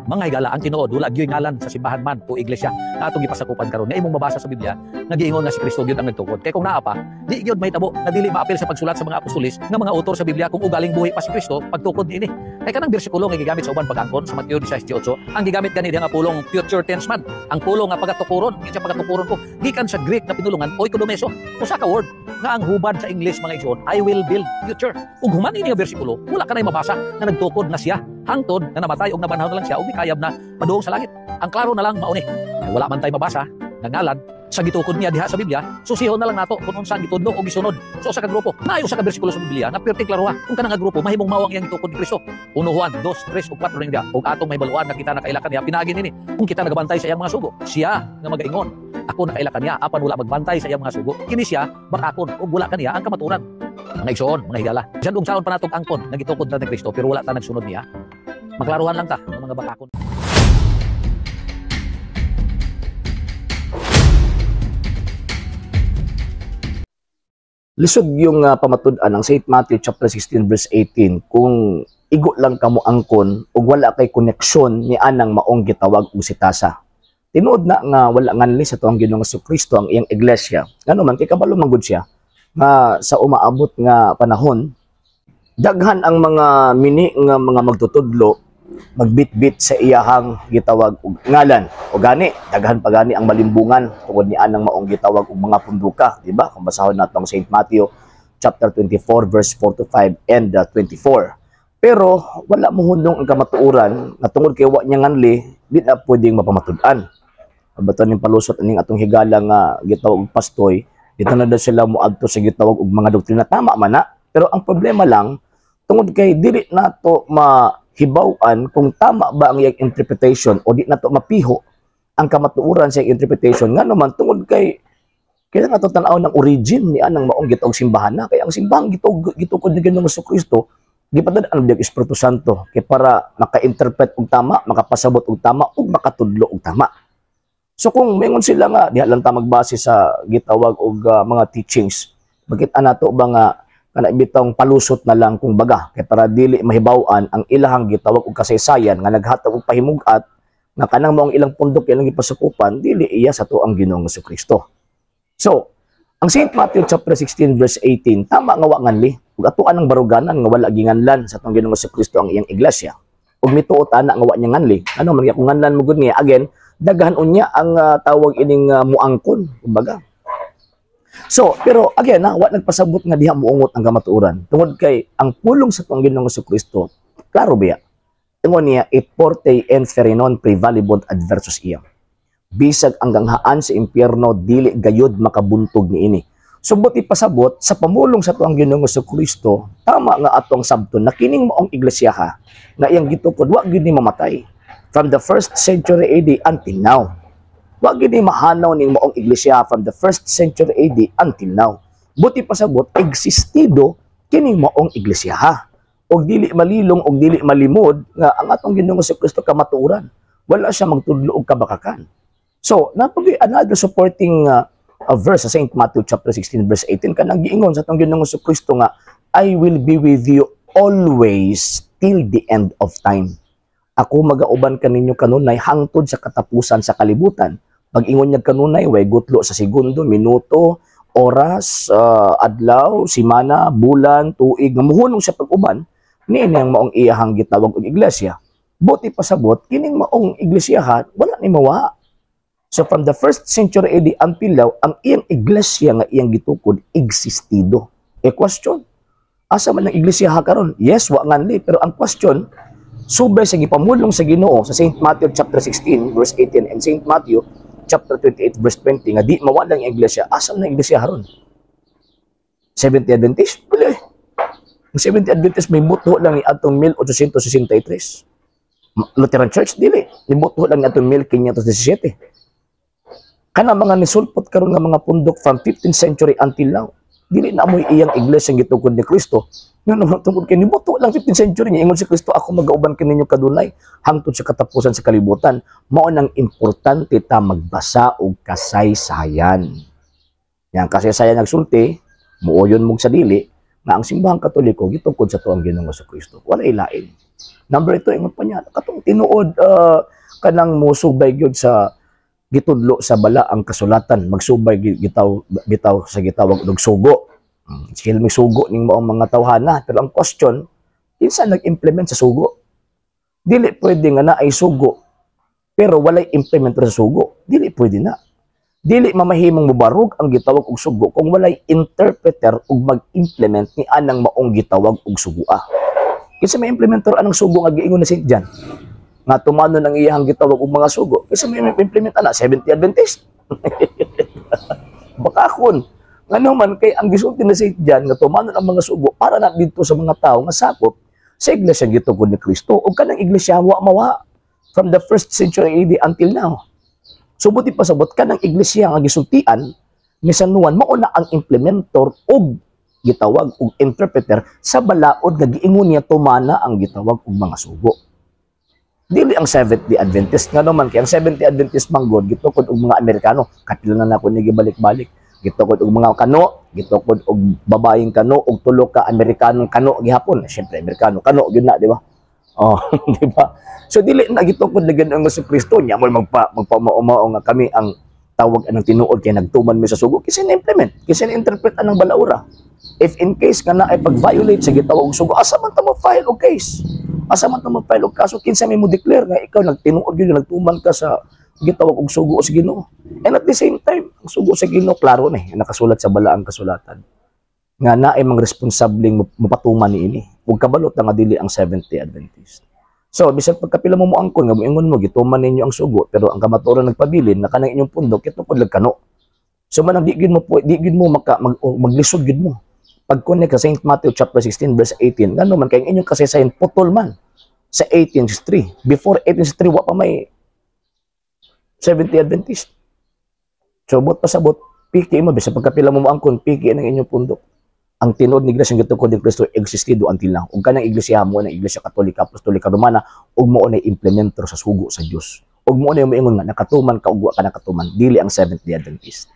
Mga higala, ang tinuod, wala gyud ngalan sa simbahan man o iglesia na atong gipasakupan karon nga imong mabasa sa Biblia nga giingon nga si Kristo gyud ang nagtukod. Kay kung naa pa, di gyud mahitabo nga dili maapil sa pagsulat sa mga apostolis nga mga autor sa Biblia kung ugaling buhi pa si Kristo pagtukod niini. Kay kanang bersikulo nga gigamit sa uban pag-angkon sa Mateo 16:18, ang gigamit gani diha nga pulong future tense man. Ang pulong nga pagatukuron, sa pagatukuron ko gikan sa Greek na pinulungan oikodomeso. Usa ka word nga ang hubad sa English, mga igsoon, "I will build," future. Ug human ini nga bersikulo, wala kanay mabasa nga nagtukod na siya hangtod na namatay og nabanhaw na lang siya ug mikayab na padung sa langit. Ang klaro na lang mao ni, ay wala man tay mabasa nga ngalan sa gitukod niya diha sa Biblia, susihon na lang nato kung unsa ang gitudlo o gisunod sa usa ka grupo. Naay usa ka bersikulo sa Biblia nga perting klaroha kung kanang nga grupo mahimong mao ang iyang gitukod ni Kristo. 1 Juan 2, 3 ug 4 ning diha ug atong mahibaluan nga kita nakaila kaniya pinaagi nini kung kita nagabantay sa iyang mga sugo. Siya nga magaingon, "Ako nakaila kaniya," apan wala magbantay sa iyang mga sugo, kini siya bakakon ug wala kaniya ang kamatuoran. Mga igsoon, mga higala, bisan unsaon pa natong angkon nga gitukod na ni Kristo pero wala ta nagsunod niya, maklaruhan lang ta ng mga bakakon. Lisod yung pamatud-an ang St. Matthew chapter 16 verse 18 kung igo lang kamo angkon ug wala kay koneksyon ni anang maong gitawag og sitasa. Tinuod na nga wala nganli sa tuang Ginoong Kristo ang iyang iglesia. Ngano man kay kabalo man gud siya nga sa umaabot nga panahon daghan ang mga mini nga mga magtutudlo magbitbit sa iyahang gitawag og ngalan. O gani daghan pa gani ang malimbungan tungod ni anang maong gitawag og mga punduka, di ba? Kung basahon nato ang St. Matthew chapter 24 verse 4 to 5 and 24. Pero wala mohunong ang kamatuoran nga tungod kay wa niya nganli, di na pwedeng mapamatud-an. Bato ning palusot aning atong higala nga gitawag og pastoy, dito na daw sila moadto sa gitawag og mga doktrina. Tama man na, pero ang problema lang tungod kay dili nato mahibaw-an kung tama ba ang iyang interpretation o di nato mapiho ang kamatuoran sa iyang interpretation, ngano man tungod kay kailangan nato tan-aw ng origin ni anang maong gitawag simbahan na. Kay ang simbahan gitukod ni Ginoong Kristo, gipadad-an og Espiritu Santo kay para maka-interpret og tama, makapasabot og tama ug makatudlo og tama. So kung maingon sila nga diha lang ta magbase sa gitawag og mga teachings, makita nato ba nga kana bitawng palusot na lang kung baga kay para dili mahibaw-an ang ilahang gitawag og kasaysayan nga naghatag og pahimug-at nga kanang maong ilang pundok ilang gipasakupan dili iya sa tuang Ginoong Kristo. So, ang St. Matthew chapter 16 verse 18, tama nga wa nganli ug atoan ang baruganan nga wala ginganlan sa atong Ginoong Kristo ang iyang iglesia. Ug mituot ana nga wa niya nganli. Ano man kung nganlan mo gud niya, again, daghan unya ang tawag ining muangkon kumbaga. So, pero again, na wa nagpasabot nga diha muungot ang kamatuoran. Tungod kay ang pulong sa atong Ginoong Kristo, klaro biya. Ingon niya, "Et portae inferi non praevalebunt adversus eam." Bisag ang ganghaan sa impyerno dili gayud makabuntog niini. So buot ipasabot sa pamulong sa tuang Ginoong Kristo, tama nga atong sabton na kining maong iglesia nga iyang gitukod wa gyud ni mamatay from the first century AD until now. Wa gyud ni mahanaw ning maong iglesia from the first century AD until now. Buot ipasabot, existido kining maong iglesia. Og dili malilong og dili malimod nga ang atong Ginoong Kristo kamatuoran. Wala siya magtudlo og kabakakan. So, napagay another supporting a verse sa St. Matthew chapter 16 verse 18 kanang giingon sa atong Ginoong Kristo nga "I will be with you always till the end of time." Ako magauban kaninyo kanunay hangtod sa katapusan sa kalibutan. Pag-ingon niya kanunay, way gutlo sa segundo, minuto, oras, adlaw, simana, bulan, tuig, nga muhunong sa pag-uban niini ang maong iyahang gitawag og iglesia. Buot ipasabot, kining maong iglesia wala ni mawa. So from the first century AD until now, ang iyang iglesia nga iyang gitukod existido. E question, asa man ang iglesia ha karon? Yes, wa nganli, pero ang question, subay sa gipamulong sa Ginoo sa St. Matthew chapter 16 verse 18 and St. Matthew chapter 28 verse 20 nga di mawala ang iglesia, asa man ang iglesia haron? Seventh Adventist? Wala eh. Ang Seventh Adventist may buto lang ni atong 1863. Lutheran Church dili, nibuto lang ni atong 1517. Kana mga nisulpot karon nga mga pundok from 15th century until now, dili na mo'y iyang iglesia gitukod ni Kristo. Nga naman tungod kay nibuto lang 15th century niya, ingon si Kristo, "Ako magauban kaninyo kadunay hangtod sa katapusan sa kalibutan." Mao nang importante ta magbasa og kasaysayan. Yang kasaysayan nagsulti, muoyon mog sa dili nga ang Simbahang Katoliko gitukod sa tuang Ginoong Kristo. Wala ilain. Number 2, ingon pa niya, katong tinuod kanang mosubay gyud sa gitudlo sa balaang kasulatan, magsubay gitaw bitaw sa gitawag og sugo. Sige, may sugo ning maong mga tawhana, pero ang question, kinsa nag-implement sa sugo? Dili pwede nga naay sugo pero walay implementer sa sugo. Dili pwede na. Dili mamahimong mubarog ang gitawag og sugo kung walay interpreter ug mag-implement ni anang maong gitawag og sugoa. Kinsa may implementer anang sugo nga giingon ni St. John? Nga tumanon ang iyang gitawag og mga sugo. Kinsa may implement ana? Seventh Adventist? Baka kon ngano man kay ang gisulti ni St. John nga tumanon ang mga sugo para na didto sa mga tao nga sakop sa iglesia gitugod ni Kristo, ug kanang iglesia wa mawa from the first century AD until now. So buti pasabot, kanang iglesia nga gisultian ni San Juan mao na ang implementor og gitawag og interpreter sa balaod nga giingon niya tumana ang gitawag og mga sugo. Dili ang Seventh Day Adventist, nga naman kay ang Seventh Day Adventist manggod gitukod og mga Amerikano. Kapila na nako ni gibalik-balik. Gitukod og mga kano, gitukod og babaeng kano og tulo ka Amerikanong kano gihapon. Syempre Amerikano, kano gyud na, di ba? Oh, di ba? So dili na gitukod na gid ang Kristo niya mo magpamao nga kami ang tawag anang tinuod kay nagtuman mi sa sugo, kasi na-implement, kasi na-interpret anang balaura. If in case nga naay pag-violate sa gitawag og sugo, asa man ta mo file og case? Asa man ta mo file og kaso? Kinsa may mo declare nga ikaw nagtinuod gyud, nagtuman ka sa gitawag og sugo sa Ginoo? And at the same time, ang sugo sa Ginoo klaro na eh, nakasulat sa balaang kasulatan nga naay mga responsableng mapatuman niini. Ug kabalot na nga dili ang Seventh Day Adventist. So, bisan pagkapila mo moangkon nga moingon mo gituman ninyo ang sugo, pero ang kamatuoran nagpabilin na kanang inyong pundok gitukod lag kano. So manang di gyud mo maka mag, o maglisod gyud mo pag-connect sa St. Matthew chapter 16 verse 18, ngano man kay ang inyong kasaysayan putol man sa 1863. Before 1863, wa pa may Seventh Day Adventist. So buot pasabot, piki mo bisan pagkapila mo moangkon, piki ng inyong pundok. Ang tinuod ni Iglesia gitukod ni Kristo existido until now. Ug kanang iglesia mo ng Iglesia Katolika Apostolika Romana ug mao na implementer sa sugo sa Dios. Ug mao na moingon nga nakatuman ka ug wa ka nakatuman, dili ang Seventh Day Adventist.